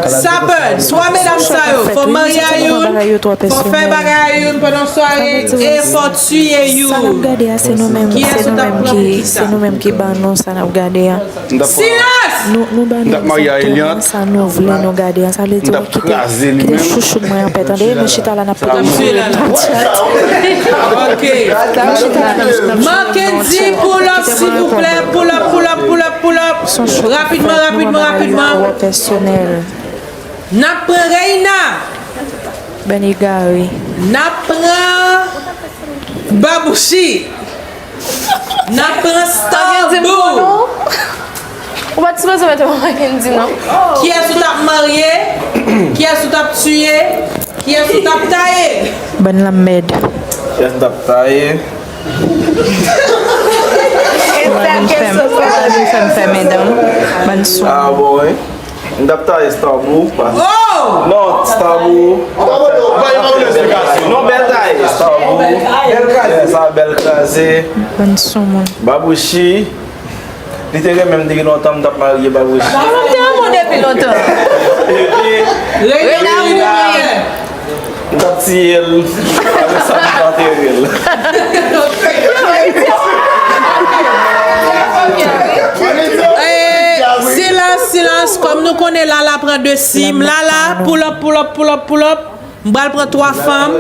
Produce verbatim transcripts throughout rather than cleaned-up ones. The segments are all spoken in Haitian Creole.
Sapè, twa medam sa yo, fò marye a youn, fò fè bagay a youn pandan sware, e fò tiye youn. Kiyès ou t ap pran pou kisa? Silans! M t ap marye a Eliante. M t ap kraze li menm. Ok. Mackendy, pull up, silvouplè. Pull up, pull up, pull up, pull up. Rapidman, rapidman, rapidman. N ap pran Reina. Bann egare. N ap pran Babouchi. N ap pran Starboo. Ou pa t sipoze mete mwen Mackendy non. Kiyès ou t ap marye? Kiyès ou t ap tiye? Kiyès ou t ap taye? Bann lanmèd. Kiyès m t ap taye? Bann fè m fè m fè medan. Bann sou. Ah bon wi. M t ap taye Starboo. Oh! Non, Starboo. Non, bèl taye. Starboo. Sa bèl kraze. Bann soumoun. Babouchi. Li te renmen m depi lontan, m t ap marye Babouchi. Babouchi te renmen w depi lontan. Epi, Reina. M t ap tiye l. Apre sa, m t antere l. Silans, silans. Kòm nou konnen Lala pran de sim. Lala, pull up, pull up, pull up, pull up. M pral pran twa fanm.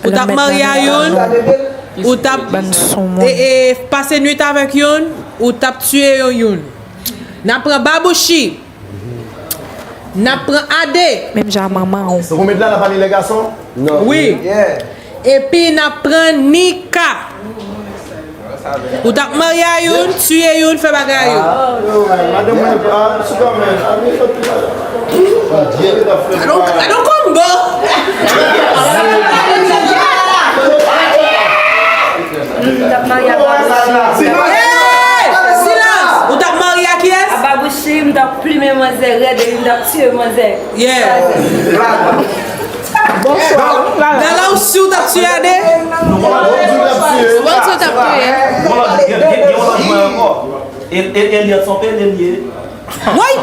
Ou t ap marye a youn. Ou t ap pase nwit avèk youn. Ou t ap tiye yo youn. N ap pran Babouchi. N ap pran Ade. Menm jan a manman w. Se pou met la, la pa ni lè gason? Wi. Epi n ap pran Nika. Ou t ap marye a youn, tiye youn, fè bagay a youn. Gade yon combo! M t ap marye a Babouchi. Hey! Silans! Ou t ap marye a kiyès? A Babouchi, m t ap plimen manzè rèd epi m t ap tiye manzè. Yeah. Lala, ou si w t ap tiye Ade? Ou panse w t ap touye? Eliante son pè, Eliante. Woy!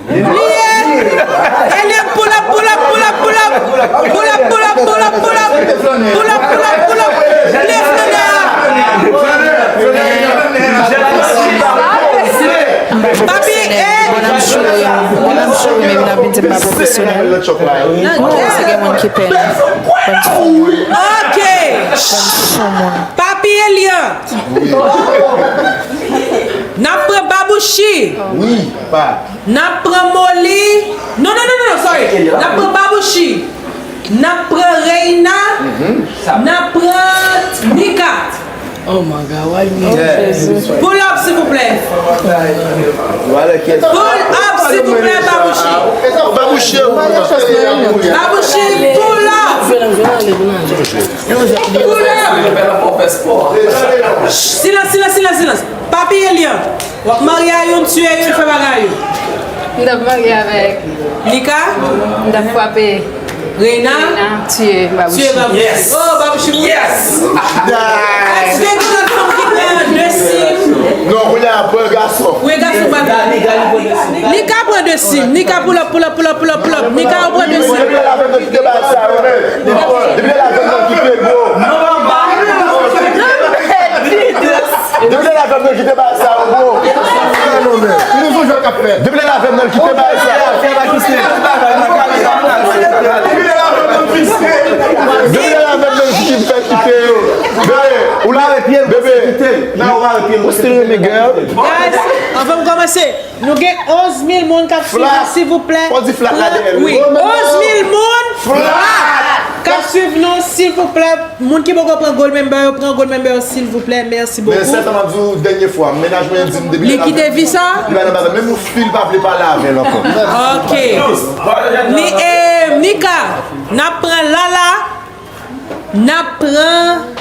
Li ye! Eliante, pull up, pull up, pull up, pull up. Pull up, pull up, pull up, pull up. Pull up, pull up, pull up. Lè flannè a. Papi, eh! Bonòm chouri, bonòm chouri menm nan vin di m pa pwofesyonèl. Mwen panse gen moun ki pè m. Ok! Papi Eliante! N ap pran Babouchi! N ap pran Molly! Non, non, non, non, sorry! N ap pran Babouchi! N ap pran Reina! N ap pran Nika! Oh my God, why you need Pull up, silvouplè! Pull up, silvouplè, Babouchi! Babouchi, Babouchi, pull up! Pull up! Silans, silans, silans, silans! Papi Eliante, w ap marye a youn, tiye youn, fè bagay a youn. M t ap marye avèk. Nika? M t ap frape. Reina? Reina, tiye Babouchi. Tiye Babouchi. Oh, Babouchi mouri. Yes! Èske gen lòt fanm ki pran de sim? Non, kounye a pran gason. Wi, gason pa pran. Nika pran de sim. Nika pull up, pull up, pull up, pull up, pull up. Nika ou pran de sim. Depi lè la fè m nan kite bagay sa yo. Depi lè la fè m nan kite bro. Depi lè la fè m nan kite bagay sa yo, bro. Depi lè la fè m nan kite bagay sa yo. Depi lè la fè m nan kite bagay sa yo. Depi lè la fè m nan kite bagay sa yo. Bebe, ou la? Bebe. Ou still renmen girl? Guys, anvan m kòmanse, nou gen onz mil moun k ap swiv nou, silvouplè. Fò di flat la dèyè l. Wi, onz mil moun k ap swiv nou, silvouplè. Moun ki poko pran gold member yo, pran gold member yo, silvouplè. Mèsi bokou. Men sèlman m ap di w dènye fwa, mennaj mwen di m depi lè l ap. Li kite vi sa? Li pa nan bagay, menm yon fi l pa vle pale avè l ankò. Ok. Ni, eh, Nika, n ap pran Lala, n ap pran,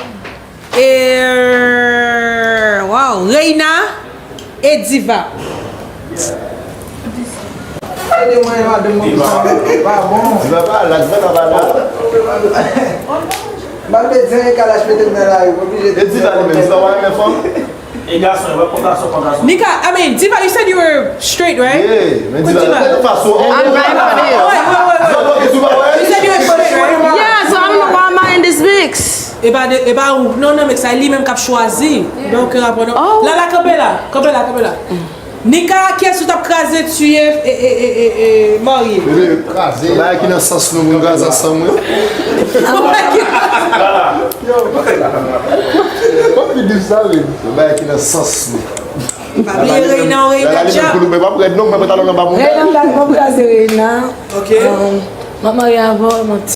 eh, wow, Reina e Diva. Ede mwen madanm mwen pou sa pa bon. Diva pa la, Diva pa la. M ap met zen e kalash mete m nan lari, m oblije. E Diva li menm, Diva pa renmen fanm? E gason, e wè, kon gason, kon gason. Nika, I mean, Diva, you said you were straight, right? Yeah, men Diva, Diva. Lè nou fason. I'm right for you. Wait, wait, wait, wait. Zòt wè ke sou pa wè. You said you were straight, right? Yeah, so I don't know why am I in this mix. E pa de, e pa ou. Non, non, men sa li menm k ap chwazi. Donk, rapò non. Oh. La, la, kanpe la. Kanpe la, kanpe la. Nika, kiyès ou t ap kraze, tiye, e, e, e, e, e, marye? Bebe, kraze. Bagay ki nan sans nou pou n kraze ansanm, wi. Yo, pa di sa, wi. Bagay ki nan sans nou. Pa bliye Reina, Reina Lala, li menm dja. Kou loupe, pa prèt non, mwen pantalon nan pa moun. Reina, m pa m kraze Reina. Ok. Um, m ap marye avè w, m ap